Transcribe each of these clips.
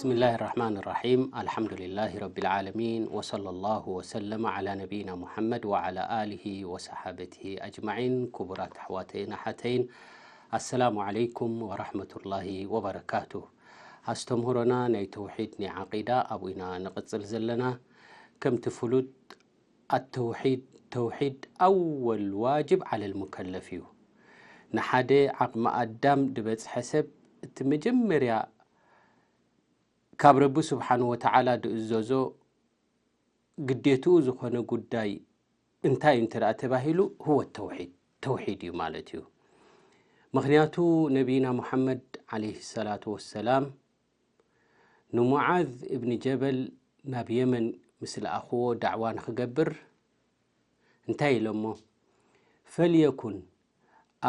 بسم الله الرحمن الرحيم. الحمد لله رب العالمين، وصلى الله وسلم على نبينا محمد وعلى آله وصحابته أجمعين. ክቡራት ኣሕዋተይን ኣሓተይን፣ ኣሰላሙ ዓለይኩም ወራሕመቱላሂ ወበረካቱ። ኣስተምህሮና ናይ ተውሒድ፣ ናይ ዓቂዳ ኣብኡ ኢና ንቕጽል ዘለና። ከምቲ ፍሉጥ፣ ኣተውሒድ፣ ተውሒድ ኣወል ዋጅብ ዓለል ሙከለፍ እዩ። ንሓደ ዓቕሚ ኣዳም ዝበጽሐ ሰብ እቲ መጀመርያ ካብ ረቢ ስብሓን ወተዓላ ዝእዘዞ ግዴትኡ ዝኾነ ጉዳይ እንታይ እዩ እንተ ደኣ ተባሂሉ፣ ህወ ተውሒድ፣ ተውሒድ እዩ ማለት እዩ። ምኽንያቱ ነቢይና ሙሓመድ ዓለይሂ ሰላቱ ወሰላም ንሙዓዝ እብኒ ጀበል ናብ የመን ምስ ለኣኽዎ ዳዕዋ ንኽገብር እንታይ ኢሎሞ? ፈልየኩን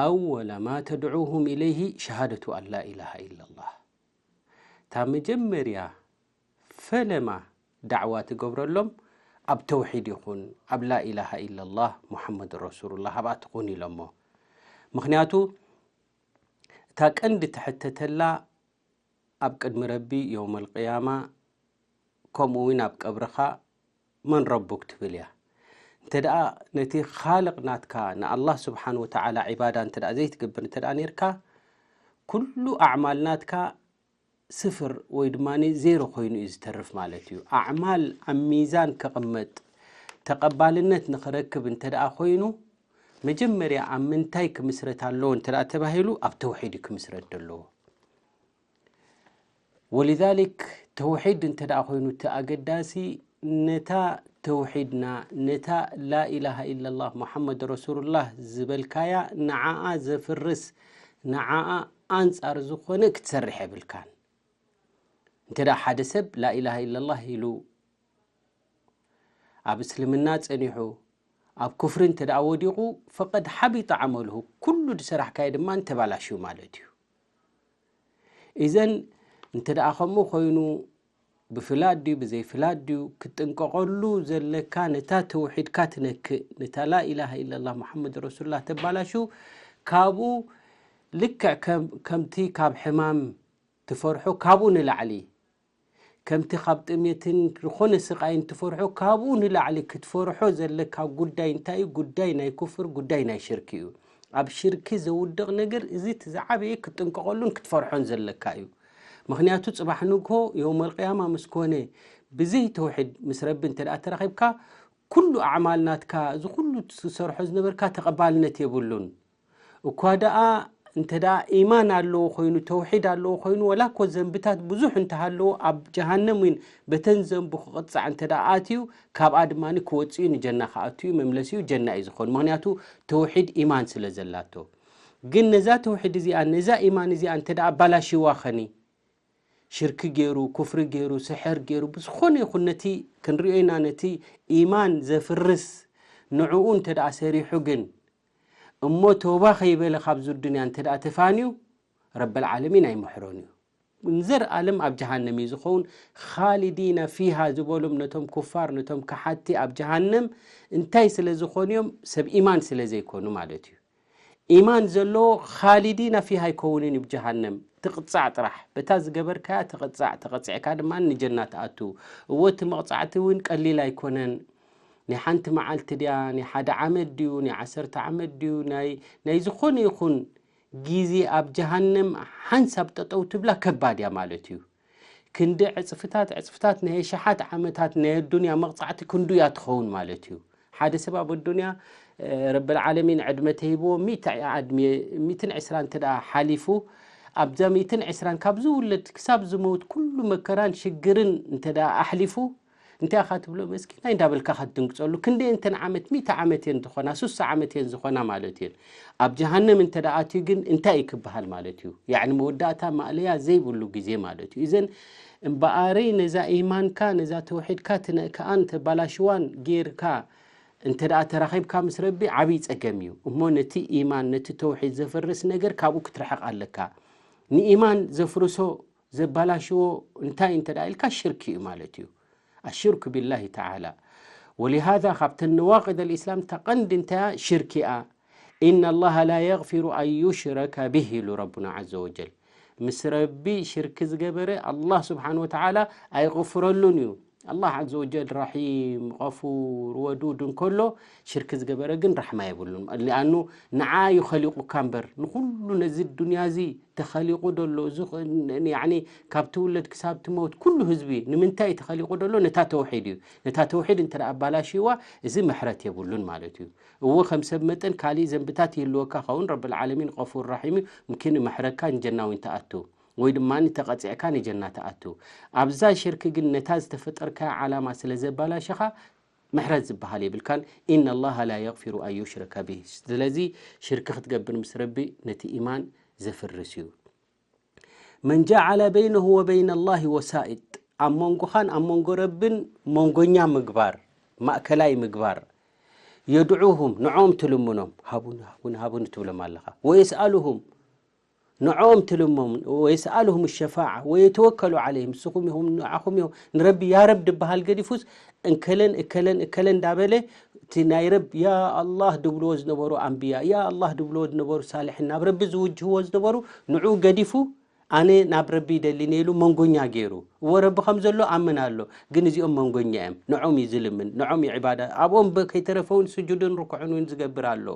ኣወለ ማ ተድዑሁም ኢለይሂ ሸሃደቱ ኣን ላ ኢላሃ ኢላላህ። እታ መጀመርያ ፈለማ ዳዕዋ ትገብረሎም ኣብ ተውሒድ ይኹን፣ ኣብ ላኢላሃ ኢላላህ ሙሓመድ ረሱሉላህ ኣብኣ ትኹን ኢሎሞ። ምኽንያቱ እታ ቀንዲ ትሕተተላ ኣብ ቅድሚ ረቢ የውመል ቅያማ፣ ከምኡ እውን ኣብ ቀብርኻ መን ረቡክ ትብል እያ። እንተ ደኣ ነቲ ኻልቕ ናትካ ንኣላህ ስብሓን ወተዓላ ዒባዳ እንተ ደኣ ዘይትገብር እንተ ደኣ ነርካ፣ ኩሉ ኣዕማል ናትካ ስፍር ወይ ድማ ዜሮ ኮይኑ እዩ ዝተርፍ ማለት እዩ። ኣዕማል ኣብ ሚዛን ክቕመጥ፣ ተቐባልነት ንኽረክብ እንተ ደኣ ኮይኑ፣ መጀመርያ ኣብ ምንታይ ክምስረት ኣለዎ እንተ ደኣ ተባሂሉ፣ ኣብ ተውሒድ እዩ ክምስረት ዘለዎ። ወሊዛሊክ ተውሒድ እንተ ደኣ ኮይኑ እቲ ኣገዳሲ፣ ነታ ተውሒድና፣ ነታ ላኢላሃ ኢላላህ ሙሓመድ ረሱሉላህ ዝበልካያ፣ ንዓኣ ዘፍርስ፣ ንዓኣ ኣንጻር ዝኾነ ክትሰርሕ የብልካን። እንተ ደኣ ሓደ ሰብ ላኢላሃ ኢላላህ ኢሉ ኣብ እስልምና ጸኒሑ ኣብ ኩፍሪ እንተ ደኣ ወዲቑ፣ ፈቀድ ሓቢጠ ዓመልሁ፣ ኩሉ ዝሰራሕካዮ ድማ እንተባላሽዩ ማለት እዩ። ኢዘን እንተ ደኣ ከምኡ ኮይኑ፣ ብፍላጥ ድዩ ብዘይፍላጥ ድዩ ክትጥንቀቐሉ ዘለካ፣ ነታ ተውሒድካ ትነክእ፣ ነታ ላኢላሃ ኢላላህ ሙሓመድ ረሱሉላህ ተባላሹ፣ ካብኡ ልክዕ ከም-፣ ከምቲ ካብ ሕማም ትፈርሖ ካብኡ ንላዕሊ፣ ከምቲ ካብ ጥሜትን ዝኾነ ስቓይን ትፈርሖ ካብኡ ንላዕሊ ክትፈርሖ ዘለካ ጉዳይ እንታይ እዩ? ጉዳይ ናይ ኩፍር፣ ጉዳይ ናይ ሽርኪ እዩ። ኣብ ሽርኪ ዘውድቕ ነገር እዚ እቲ ዝዓበየ ክትጥንቀቐሉን ክትፈርሖን ዘለካ እዩ። ምኽንያቱ ጽባሕ ንግሆ የውመል ቅያማ ምስ ኮነ ብዘይ ተውሒድ ምስ ረቢ እንተ ደኣ ተራኺብካ፣ ኩሉ ኣዕማል ናትካ፣ እዚ ኩሉ ትሰርሖ ዝነበርካ ተቐባልነት የብሉን። እኳ ደኣ እንተ ደኣ ኢማን ኣለዎ ኮይኑ፣ ተውሒድ ኣለዎ ኮይኑ፣ ወላ እኮ ዘንብታት ብዙሕ እንተሃለዎ ኣብ ጀሃነም እውን በተን ዘንቡ ክቕጻዕ እንተ ደኣ ኣትዩ፣ ካብኣ ድማ ክወጽእ እዩ፣ ንጀና ክኣቱ እዩ፣ መምለሲኡ ጀና እዩ ዝኾን። ምኽንያቱ ተውሒድ ኢማን ስለ ዘላቶ። ግን ነዛ ተውሒድ እዚኣ፣ ነዛ ኢማን እዚኣ እንተ ደኣ ኣባላሽዋ ኸኒ፣ ሽርኪ ገይሩ፣ ኩፍሪ ገይሩ፣ ስሕር ገይሩ፣ ብዝኾነ ይኹን ነቲ ክንሪኦ ኢና፣ ነቲ ኢማን ዘፍርስ ንዕኡ እንተ ደኣ ሰሪሑ ግን፣ እሞ ተውባ ከይበለ ካብዚ ዱንያ እንተ ደኣ ተፋንዩ፣ ረበል ዓለሚን ኣይምሕሮን እዩ። ንዘርኣለም ኣብ ጀሃነም እዩ ዝኸውን። ኻሊዲነ ፊሃ ዝበሎም ነቶም ኩፋር፣ ነቶም ከሓድቲ ኣብ ጀሃነም እንታይ ስለ ዝኾኑ እዮም? ሰብ ኢማን ስለ ዘይኮኑ ማለት እዩ። ኢማን ዘለዎ ኻሊዲነ ፊሃ ኣይከውንን እዩ፣ ብጀሃነም ትቕጻዕ ጥራሕ። በታ ዝገበርካያ ትቕጻዕ፣ ተቐጺዕካ ድማ ንጀና ትኣቱ። እወ፣ እቲ መቕጻዕቲ እውን ቀሊል ኣይኮነን። ናይ ሓንቲ መዓልቲ ድያ? ናይ ሓደ ዓመት ድዩ? ናይ ዓሰርተ ዓመት ድዩ? ናይ፣ ናይ ዝኾነ ይኹን ግዜ ኣብ ጀሃነም ሓንሳብ ጠጠው ትብላ ከባድ እያ ማለት እዩ። ክንዲ ዕጽፍታት፣ ዕጽፍታት ናይ ኣሽሓት ዓመታት ናይ ኣዱንያ መቕጻዕቲ ክንዱ እያ ትኸውን ማለት እዩ። ሓደ ሰብ ኣብ ኣዱንያ፣ እ፣ ረብል ዓለሚን ዕድመ ተሂብዎ ሚእቲ ዕድሜ፣ ሚእትን ዕስራን እንተ ደኣ ሓሊፉ፣ ኣብዛ ሚእትን ዕስራን ካብ ዝውለድ ክሳብ ዝመውት ኩሉ መከራን ሽግርን እንተ ደኣ ኣሕሊፉ፣ እንታይ ኢኻ ትብሎ? መስኪናይ እንዳበልካ ኢኻ ትድንግጸሉ። ክንደየንተን ዓመት፣ ሚእቲ ዓመት እየን ዝኾና፣ ሱሳ ዓመት እየን ዝኾና ማለት እየን። ኣብ ጀሃነም እንተ ደኣ ኣትዩ ግን እንታይ እዩ ክበሃል ማለት እዩ? ያዕኒ መወዳእታ ማእለያ ዘይብሉ ግዜ ማለት እዩ። እዘን እምበኣረይ ነዛ ኢማንካ፣ ነዛ ተውሒድካ ትነእክኣን ተባላሽዋን ጌርካ እንተ ደኣ ተራኺብካ ምስ ረቢ ዓብዪ ጸገም እዩ። እሞ ነቲ ኢማን፣ ነቲ ተውሒድ ዘፍርስ ነገር ካብኡ ክትርሕቕ ኣለካ። ንኢማን ዘፍርሶ፣ ዘባላሽዎ እንታይ እንተ ደኣ ኢልካ ሽርክ እዩ ማለት እዩ። ኣሽርኩ ቢላሂ ተዓላ። ወሊሃዛ ካብተን ነዋቂድ ኣልኢስላም እታ ቀንዲ እንታይ እያ? ሽርክ እያ። ኢነ ላሃ ላ የግፊሩ ኣን ዩሽረከ ቢሂ ኢሉ ረቡና ዓዘ ወጀል። ምስ ረቢ ሽርክ ዝገበረ ኣላህ ስብሓን ወተዓላ ኣይቕፍረሉን እዩ። ኣላህ ዓዘ ወጀል ረሒም፣ ቐፉር፣ ወዱድ እንከሎ፣ ሽርክ ዝገበረ ግን ራሕማ የብሉን። ሊኣኑ ንዓ እዩ ኸሊቑካ እምበር፣ ንኹሉ ነዚ ዱንያ እዚ ተኸሊቑ ደሎ፣ እዚ ኽ-፣ ን-፣ ያዕኒ ካብ ትውለድ ክሳብ ትመውት ኩሉ ህዝቢ ንምንታይ እዩ ተኸሊቑ ደሎ? ነታ ተውሒድ እዩ። ነታ ተውሒድ እንተ ደኣ ኣባላሽዋ፣ እዚ ምሕረት የብሉን ማለት እዩ። እወ፣ ከም ሰብ መጠን ካሊእ ዘንብታት ይህልወካ ኸውን፣ ረብል ዓለሚን ቐፉር ራሒም እዩ፣ ምኪን ይምሕረካ፣ ንጀና እውን ትኣቱ፣ ወይ ድማ ተቐጺዕካ ንጀና ትኣቱ። ኣብዛ ሽርክ ግን ነታ ዝተፈጠርካያ ዓላማ ስለ ዘባላሸኻ፣ ምሕረት ዝበሃል የብልካን። ኢነ ላሃ ላ የግፊሩ ኣን ዩሽረከ ቢህ። ስለዚ ሽርክ ክትገብር ምስ ረቢ ነቲ ኢማን ዘፍርስ እዩ። መን ጀዓለ በይነሁ ወበይነ ላሂ ወሳኢጥ፣ ኣብ መንጎኻን ኣብ መንጎ ረብን መንጎኛ ምግባር፣ ማእከላይ ምግባር፣ የድዑሁም፣ ንዖም ትልምኖም፣ ሃቡኒ፣ ሃቡኒ፣ ሃቡኒ ትብሎም ኣለኻ። ወየስኣሉሁም፣ ንዖም ትልሞም፣ ወየስኣሉሁም ሸፋዓ፣ ወየተወከሉ ዓለይሂም፣ ንስኹም ኢኹም፣ ንዓኹም ኢኹም፣ ንረቢ ያ ረብ ድበሃል ገዲፉስ፣ እንከለን፣ እከለን፣ እከለን እንዳበለ፣ እቲ ናይ ረብ ያ ኣላህ ድብልዎ ዝነበሩ ኣንብያ፣ ያ ኣላህ ድብልዎ ዝነበሩ ሳልሒን፣ ናብ ረቢ ዝውጅህዎ ዝነበሩ፣ ንዑ ገዲፉ፣ ኣነ ናብ ረቢ ይደሊ ነይሉ መንጎኛ ገይሩ። እወ ረቢ ከም ዘሎ ኣምን ኣሎ፣ ግን እዚኦም መንጎኛ እዮም። ንዖም እዩ ዝልምን፣ ንዖም እዩ ዕባዳ። ኣብኦም በ-፣ ከይተረፈ እውን ስጁድን ርኩዕን እውን ዝገብር ኣሎ።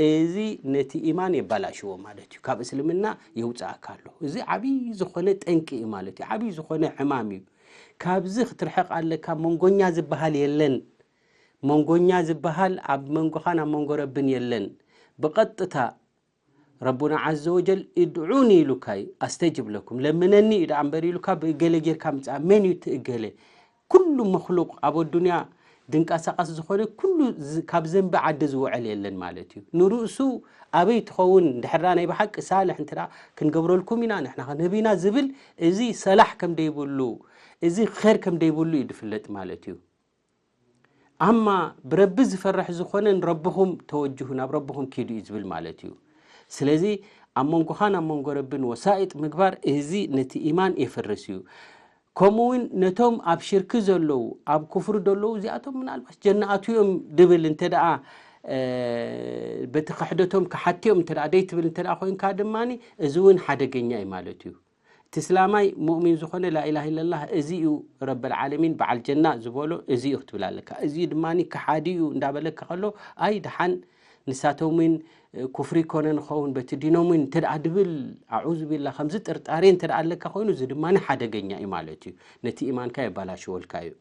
እዚ ነቲ ኢማን የባላሽዎ ማለት እዩ። ካብ እስልምና የውፅኣካ ኣሎ። እዚ ዓብዪ ዝኾነ ጠንቂ እዩ ማለት እዩ። ዓብዪ ዝኾነ ሕማም እዩ። ካብዚ ክትርሕቕ ኣለካ። መንጎኛ ዝበሃል የለን። መንጎኛ ዝበሃል ኣብ መንጎኻን ኣብ መንጎ ረብን የለን። ብቐጥታ ረቡና ዓዘ ወጀል፣ "እድዑኒ" ኢሉካ እዩ፣ "ኣስተጅብ ለኩም፣ ለምነኒ" እዩ ደኣ እምበር ኢሉካ፣ ብእገለ ጌርካ ምጽኣ። መን እዩ እቲ እገለ? ኩሉ መኽሉቕ ኣብ ኣዱንያ ድንቀሳቐስ ዝኾነ ኩሉ ዝ-፣ ካብ ዘንቢ ዓዲ ዝውዕል የለን ማለት እዩ። ንርእሱ ኣበይ ትኸውን? እንድሕር ደኣ ናይ ብሓቂ ሳልሕ እንተ ደኣ ክንገብረልኩም ኢና፣ ንሕና ከ ነቢና ዝብል፣ እዚ ሰላሕ ከም ደይብሉ፣ እዚ ኸር ከም ደይብሉ እዩ ዝፍለጥ ማለት እዩ። ኣማ ብረቢ ዝፈርሕ ዝኾነ ንረብኹም ተወጅሁ፣ ናብ ረብኹም ኪዱ እዩ ዝብል ማለት እዩ። ስለዚ ኣብ መንጎኻን ኣብ መንጎ ረብን ወሳኢጥ ምግባር፣ እዚ ነቲ ኢማን የፍርስ እዩ። ከምኡ እውን ነቶም ኣብ ሽርኪ ዘለዉ፣ ኣብ ኩፍሪ ዘለዉ፣ እዚኣቶም ምናልባት ጀና ኣትዮም ድብል እንተ ደኣ፣ እ፣ በቲ ክሕደቶም ክሓትዮም እንተ ደኣ ደይትብል እንተ ደኣ ኮይንካ ድማ፣ እዚ እውን ሓደገኛ እዩ ማለት እዩ። እቲ እስላማይ ሙእሚን ዝኾነ ላኢላሃ ኢለላህ እዚ እዩ ረበል ዓለሚን በዓል ጀና ዝበሎ እዚ እዩ ክትብል ኣለካ። እዚ ድማ ከሓዲ እዩ እንዳበለካ ከሎ፣ ኣይ ደሓን ንሳቶም እውን ኩፍሪ ይኮነ ንኸውን በቲ ዲኖም እውን እንተ ደኣ ድብል፣ ኣዑዙ ቢላህ፣ ከምዚ ጥርጣሬ እንተ ደኣ ኣለካ ኮይኑ፣ እዚ ድማ ሓደገኛ እዩ ማለት እዩ። ነቲ ኢማንካ የባላሽወልካ እዩ።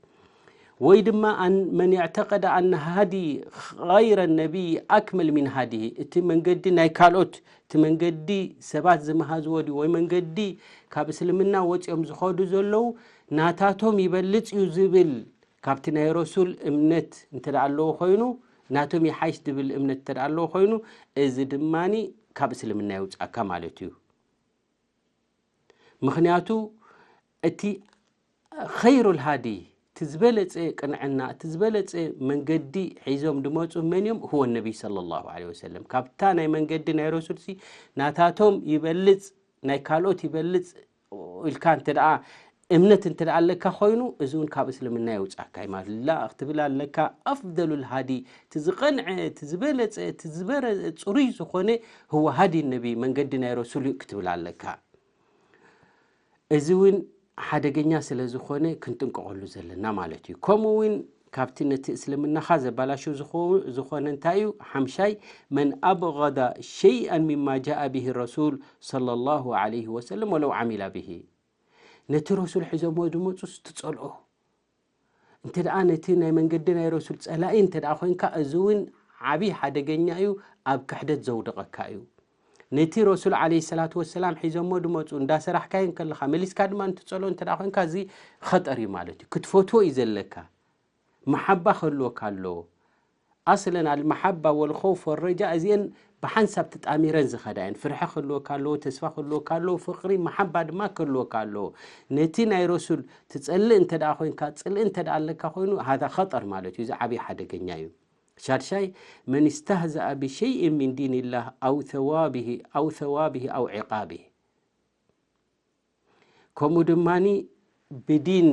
ወይ ድማ ኣን-፣ መን እዕተቀደ ኣነ ሃዲ ገይረ ነቢይ ኣክመል ሚን ሃዲሂ፣ እቲ መንገዲ ናይ ካልኦት፣ እቲ መንገዲ ሰባት ዝመሃዝዎ ድዩ፣ ወይ መንገዲ ካብ እስልምና ወፂኦም ዝኸዱ ዘለዉ ናታቶም ይበልፅ እዩ ዝብል፣ ካብቲ ናይ ረሱል እምነት እንተ ደኣ ኣለዎ ኮይኑ፣ ናቶም ይሓይሽ ዝብል እምነት እንተ ደኣ ኣለዎ ኮይኑ፣ እዚ ድማ ካብ እስልምና የውፅኣካ ማለት እዩ። ምኽንያቱ እቲ ኸይሩል ሃዲ፣ እቲ ዝበለጸ ቅንዕና፣ እቲ ዝበለጸ መንገዲ ሒዞም ድመጹ መን እዮም? ሁወ ነቢይ ሰለላሁ ዐለይሂ ወሰለም። ካብታ ናይ መንገዲ ናይ ረሱልሲ ናታቶም ይበልጽ፣ ናይ ካልኦት ይበልጽ ኢልካ እንተ ደኣ እምነት እንተ ደኣ ኣለካ ኮይኑ፣ እዚ እውን ካብ እስልምና የውጽኣካ እዩ ማለት። ላ ክትብል ኣለካ፣ ኣፍደሉል ሃዲ፣ እቲ ዝቐንዐ፣ እቲ ዝበለጸ፣ እቲ ዝበረ-፣ ጽሩይ ዝኾነ፣ ሁወ ሃዲ ነቢ፣ መንገዲ ናይ ረሱል እዩ ክትብል ኣለካ። እዚ እውን ሓደገኛ ስለ ዝኾነ ክንጥንቀቐሉ ዘለና ማለት እዩ። ከምኡ እውን ካብቲ ነቲ እስልምናኻ ዘባላሹ ዝኾ-፣ ዝኾነ እንታይ እዩ? ሓምሻይ፣ መን ኣብገደ ሸይኣን ሚማ ጃአ ቢሂ ረሱል ሰለላሁ ዐለይሂ ወሰለም ወለው ዓሚላ ቢሂ። ነቲ ረሱል ሒዞምዎ ዝመጹስ ትጸልኦ። እንተ ደኣ ነቲ ናይ መንገዲ ናይ ረሱል ጸላኢ እንተ ደኣ ኮይንካ፣ እዚ እውን ዓቢ ሓደገኛ እዩ፣ ኣብ ክሕደት ዘውድቐካ እዩ። ነቲ ረሱል ዓለይሂ ሰላቱ ወሰላም ሒዞሞ ድመጹ እንዳሰራሕካዮ እንከለኻ፣ መሊስካ ድማ እንትጸልኦ እንተ ደኣ ኮይንካ፣ እዚ ኸጠር እዩ ማለት እዩ። ክትፈትዎ እዩ ዘለካ። መሓባ ክህልወካ ኣለዎ። ኣስለን ኣልመሓባ ወልኸውፍ ወረጃ እዚአን ብሓንሳብ ተጣሚረን ዝኸዳ እየን። ፍርሒ ክህልወካ ኣለዎ፣ ተስፋ ክህልወካ ኣለዎ፣ ፍቕሪ መሓባ ድማ ክህልወካ ኣለዎ። ነቲ ናይ ረሱል ትጸልእ እንተ ደኣ ኮይንካ፣ ጽልኢ እንተ ደኣ ኣለካ ኮይኑ፣ ሃዛ ኸጠር ማለት እዩ። እዚ ዓብዪ ሓደገኛ እዩ። ሻድሻይ፣ መን እስተህዘአ ብሸይእን ሚን ዲንላህ ኣው ተዋቢሂ፣ ኣው ተዋቢሂ ኣው ዒቃቢሂ። ከምኡ ድማኒ ብዲን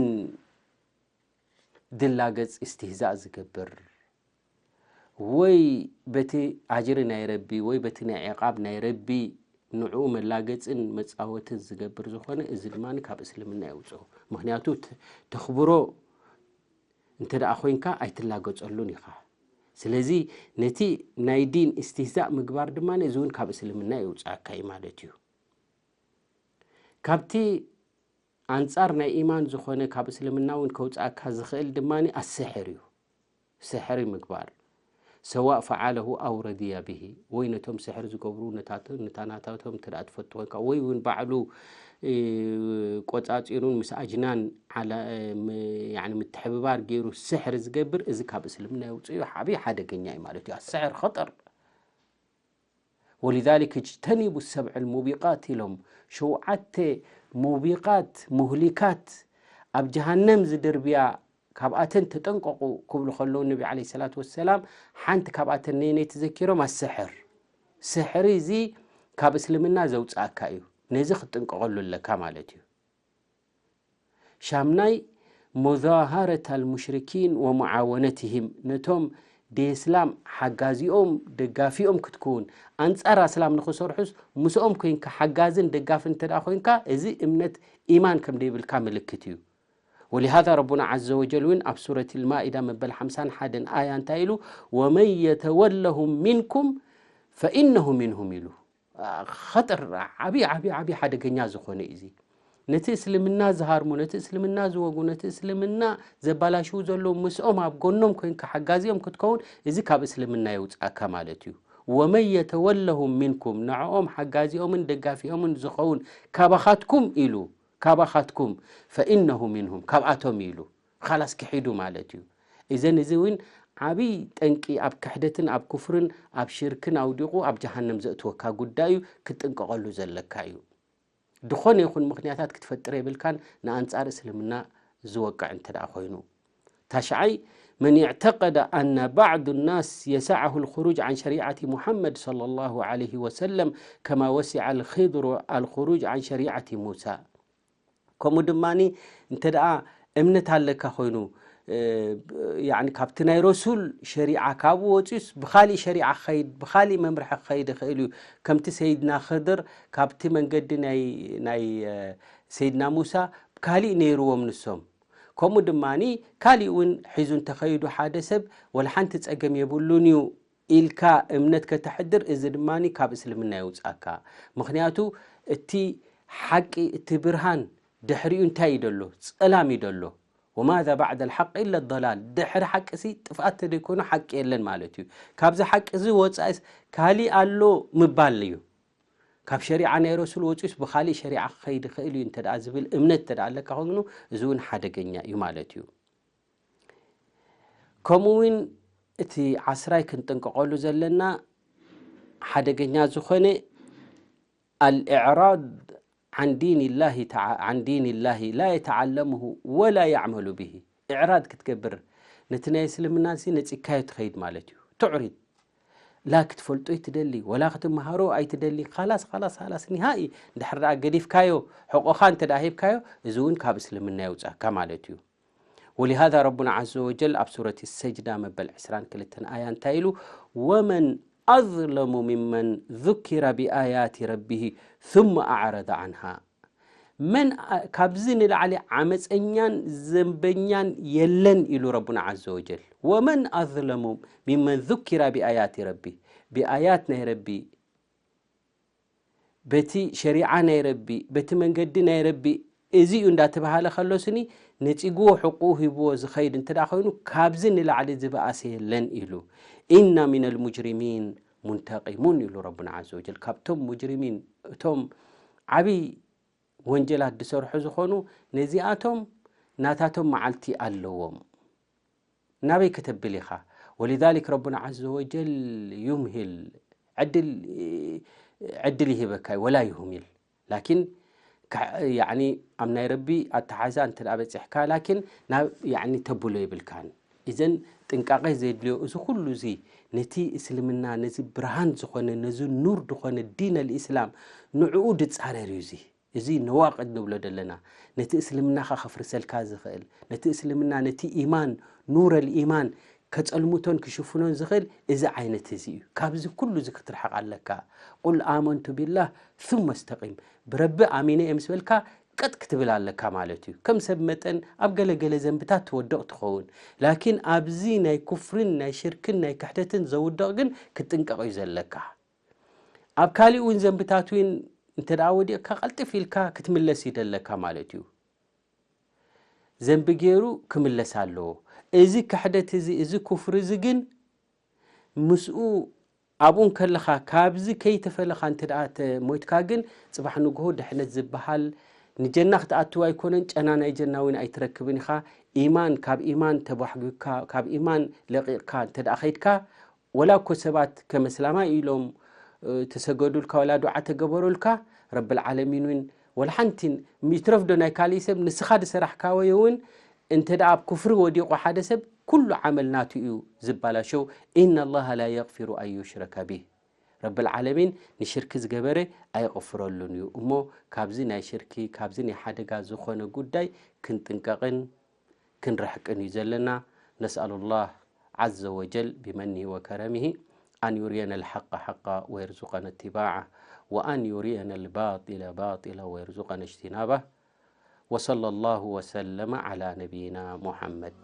ድላገጽ እስትህዛእ ዝገብር፣ ወይ በቲ ኣጅሪ ናይ ረቢ፣ ወይ በቲ ናይ ዕቃብ ናይ ረቢ ንዕኡ መላገፅን መፃወትን ዝገብር ዝኾነ፣ እዚ ድማ ካብ እስልምና የውፅኦ። ምክንያቱ ተ-፣ ተኽብሮ እንተ ደኣ ኮይንካ ኣይትላገፀሉን ኢኻ። ስለዚ ነቲ ናይ ዲን እስትህዛእ ምግባር ድማ እዚ እውን ካብ እስልምና የውፅኣካ እዩ ማለት እዩ። ካብቲ ኣንጻር ናይ ኢማን ዝኾነ ካብ እስልምና እውን ከውጽኣካ ዝኽእል ድማ ኣስሕር እዩ። ስሕሪ ምግባር። ሰዋእ ፈዓለሁ ኣው ረድያ ብሂ፣ ወይ ነቶም ስሕር ዝገብሩ ነታተ-፣ ነታ ናታቶም እንተ ደኣ ትፈቱ ኮይንካ፣ ወይ እውን ባዕሉ፣ እ፣ ቆጻጺሩን ምስ ኣጅናን ዓላ-፣ እ፣ ም-፣ ያኒ ምትሕብባር ገይሩ ስሕር ዝገብር፣ እዚ ካብ እስልምና የውጽኦ ዓብዪ ሓደገኛ እዩ ማለት እዩ። ኣስሕር ኸጠር። ወሊዛሊክ እጅተኒቡ ሰብዐል ሙቢቃት ኢሎም፣ ሸውዓተ ሙቢቃት፣ ሙህሊካት፣ ኣብ ጀሃነም ዝድርብያ፣ ካብኣተን ተጠንቀቑ ክብሉ ከለዉ ነቢ ዓለይሂ ሰላቱ ወሰላም፣ ሓንቲ ካብኣተን ነየነይቲ ዘኪሮም? ኣስሕር። ስሕሪ እዚ ካብ እስልምና ዘውፅኣካ እዩ። ነዚ ክትጥንቀቐሉ ኣለካ ማለት እዩ። ሻምናይ፣ ሙዛሃረት ኣልሙሽሪኪን ወሙዓወነትህም፣ ነቶም ደስላም ሓጋዚኦም ደጋፊኦም ክትክውን፣ ኣንጻር ኣስላም ንኽሰርሑስ ምስኦም ኮይንካ ሓጋዝን ደጋፍን እንተ ደኣ ኮይንካ፣ እዚ እምነት ኢማን ከም ደይብልካ ምልክት እዩ። ወሊሃዛ ረቡና ዓዘ ወጀል እውን ኣብ ሱረት ልማኢዳ መበል ሓምሳን ሓደን ኣያ እንታይ ኢሉ? ወመን የተወለሁም ሚንኩም ፈኢነሁ ሚንሁም ኢሉ። ኸጥር ዓብዪ፣ ዓብዪ፣ ዓብዪ ሓደገኛ ዝኾነ እዩ እዚ። ነቲ እስልምና ዝሃርሙ፣ ነቲ እስልምና ዝወጉ፣ ነቲ እስልምና ዘባላሽዉ ዘለዉ ምስኦም ኣብ ጎኖም ኮይንካ ሓጋዚኦም ክትከውን፣ እዚ ካብ እስልምና የውፅኣካ ማለት እዩ። ወመን የተወለሁም ሚንኩም፣ ንዕኦም ሓጋዚኦምን ደጋፊኦምን ዝኸውን ካባኻትኩም ኢሉ፣ ካባኻትኩም፣ ፈኢነሁ ሚንሁም፣ ካብኣቶም ኢሉ። ኻላስ ክሒዱ ማለት እዩ። እዘን እዚ እውን ዓብዪ ጠንቂ ኣብ ክሕደትን ኣብ ኩፍርን ኣብ ሽርክን ኣውዲቑ ኣብ ጀሃነም ዘእትወካ ጉዳይ እዩ። ክትጥንቀቐሉ ዘለካ እዩ። ዝኾነ ይኹን ምኽንያታት ክትፈጥር የብልካን ንኣንጻር እስልምና ዝወቅዕ እንተ ደኣ ኮይኑ። ታሽዓይ፣ መን እዕተቀደ ኣነ ባዕዱ ናስ የሰዐሁ ልኹሩጅ ዓን ሸሪዓቲ ሙሓመድ ሰለላሁ ዓለይሂ ወሰለም ከማ ወሲዐ ልኽድሩ ኣልኹሩጅ ዓን ሸሪዓቲ ሙሳ። ከምኡ ድማ እንተ ደኣ እምነት ኣለካ ኮይኑ፣ እ፣ ያኒ ካብቲ ናይ ረሱል ሸሪዓ ካብኡ ወፂኡስ ብኻሊእ ሸሪዓ ክኸይድ፣ ብኻሊእ መምርሒ ክኸይድ ይኽእል እዩ። ከምቲ ሰይድና ኽድር ካብቲ መንገዲ ናይ፣ ናይ፣ እ፣ ሰይድና ሙሳ ካሊእ ነይርዎም ንሶም። ከምኡ ድማ ካሊእ እውን ሒዙ እንተኸይዱ ሓደ ሰብ ወላ ሓንቲ ጸገም የብሉን እዩ ኢልካ እምነት ከተሕድር፣ እዚ ድማ ካብ እስልምና የውፅኣካ። ምኽንያቱ እቲ ሓቂ፣ እቲ ብርሃን ድሕሪኡ እንታይ እዩ ደሎ? ጸላም እዩ ደሎ። ወማዛ ባዕደ ልሓቅ ኢለ ዶላል። ድሕሪ ሓቂ ሲ ጥፍኣት ተደይኮኑ ሓቂ የለን ማለት እዩ። ካብዚ ሓቂ እዚ ወፃኢስ ካሊእ ኣሎ ምባል እዩ። ካብ ሸሪዓ ናይ ረሱል ወፂኡስ ብኻሊእ ሸሪዓ ክኸይድ ይኽእል እዩ እንተ ደኣ ዝብል እምነት እንተ ደኣ ኣለካ ኮይኑ፣ እዚ እውን ሓደገኛ እዩ ማለት እዩ። ከምኡ እውን እቲ ዓስራይ ክንጥንቀቐሉ ዘለና ሓደገኛ ዝኾነ ኣልእዕራድ ዓን ዲን ላሂ ተዓ-፣ ዓን ዲን ላሂ ላ የተዓለሙሁ ወላ ያዕመሉ ብሂ። እዕራድ ክትገብር፣ ነቲ ናይ እስልምና ሲ ነጺግካዮ ትኸይድ ማለት እዩ። ትዕሪድ። ላ ክትፈልጦ ኣይትደሊ፣ ወላ ክትመሃሮ ኣይትደሊ። ኻላስ፣ ኻላስ፣ ኻላስ፣ ኒሃኢ። እንድሕር ደኣ ገዲፍካዮ፣ ሕቆኻ እንተ ደኣ ሂብካዮ፣ እዚ እውን ካብ እስልምና የውጻካ ማለት እዩ። ወሊሃዛ ረቡና ዓዘ ወጀል ኣብ ሱረት ሰጅዳ መበል ዕስራን ክልተን ኣያ እንታይ ኢሉ? ወመን ኣዝለሙ ሚመን ዙኪረ ቢኣያቲ ረቢሂ ثመ ኣዕረደ ዓንሃ። መን ኣ-፣ ካብዚ ንላዕሊ ዓመፀኛን ዘንበኛን የለን ኢሉ ረቡና ዓዘ ወጀል። ወመን ኣዝለሙ ሚመን ዙኪረ ቢኣያቲ ረቢ፣ ብኣያት ናይ ረቢ፣ በቲ ሸሪዓ ናይ ረቢ፣ በቲ መንገዲ ናይ ረቢ እዚ እዩ እንዳተባሃለ ከሎ ስኒ ነጺግዎ ሕቁኡ ሂብዎ ዝኸይድ እንተ ደኣ ኮይኑ ካብዚ ንላዕሊ ዝበኣሰ የለን ኢሉ። ኢና ሚነል ሙጅሪሚን ሙንተቂሙን ኢሉ ረቡና ዓዘ ወጀል። ካብቶም ሙጅሪሚን፣ እቶም ዓብይ ወንጀላት ዝሰርሑ ዝኾኑ ነዚኣቶም ናታቶም መዓልቲ ኣለዎም። ናበይ ከተብል ኢኻ? ወሊዛሊክ ረቡና ዓዘ ወጀል ዩምሂል፣ ዕድል፣ ዕድል ይህበካ እዩ፣ ወላ ዩህሚል። ላኪን ከ-፣ ያዕኒ ኣብ ናይ ረቢ ኣተሓዛ እንተ ደኣ በጺሕካ፣ ላኪን ናብ፣ ያዕኒ ተብሎ የብልካን። እዘን ጥንቃቄ ዘድልዮ እዚ ኩሉ እዚ ነቲ እስልምና፣ ነዚ ብርሃን ዝኾነ፣ ነዚ ኑር ዝኾነ ዲን ኣልኢስላም ንዕኡ ድጻረር እዩ እዚ። እዚ ነዋቅድ ንብሎ ዘለና፣ ነቲ እስልምናኻ ከፍርሰልካ ዝኽእል፣ ነቲ እስልምና፣ ነቲ ኢማን፣ ኑር ኣልኢማን ከጸልምቶን ክሽፍኖን ዝኽእል እዚ ዓይነት እዚ እዩ። ካብዚ ኩሉ እዚ ክትርሕቕ ኣለካ። ቁል ኣመንቱ ቢላህ ثم استقم፣ ብረቢ ኣሚነ እየ ምስ በልካ ቀጥ ክትብል ኣለካ ማለት እዩ። ከም ሰብ መጠን ኣብ ገለገለ ዘንብታት ትወድቕ ትኸውን፣ ላኪን ኣብዚ ናይ ኩፍርን ናይ ሽርክን ናይ ክሕደትን ዘውድቕ ግን ክትጥንቀቕ እዩ ዘለካ። ኣብ ካሊእ እውን ዘንብታት እውን እንተ ደኣ ወዲቕካ ቀልጥፍ ኢልካ ክትምለስ ይደለካ ማለት እዩ። ዘንቢ ገይሩ ክምለስ ኣለዎ። እዚ ክሕደት እዚ፣ እዚ ኩፍሪ እዚ ግን ምስኡ ኣብኡ እንከለኻ ካብዚ ከይተፈለኻ እንተ ደኣ ተሞይትካ ግን ጽባሕ ንግሆ ድሕነት ዝበሃል ንጀና ክትኣትው ኣይኮነን፣ ጨና ናይ ጀና እውን ኣይትረክብን ኢኻ። ኢማን ካብ ኢማን ተቧሕጒካ ካብ ኢማን ለቒቕካ እንተ ደኣ ኸይድካ ወላ እኮ ሰባት ከም እስላማይ ኢሎም ተሰገዱልካ ወላ ዱዓ ተገበሩልካ ረብል ዓለሚን እውን ወላ ሓንቲን ይትረፍዶ ናይ ካሊእ ሰብ ንስኻ ዝሰራሕካወዮ እውን እንተ ደኣ ኣብ ኩፍሪ ወዲቑ ሓደ ሰብ ኩሉ ዓመል ናቱ እዩ ዝባላሸው። إن الله لا يغفر أن يشرك به፣ ረብል ዓለሚን ንሽርኪ ዝገበረ ኣይቕፍረሉን እዩ። እሞ ካብዚ ናይ ሽርኪ ካብዚ ናይ ሓደጋ ዝኾነ ጉዳይ ክንጥንቀቕን ክንርሕቅን እዩ ዘለና። نسأل الله عز وجل بمنه وكرمه أن يرينا الحق حقا ويرزقنا اتباعه، وأن يرينا الباطل باطلا ويرزقنا اجتنابه. وصلى الله وسلم على نبينا محمد.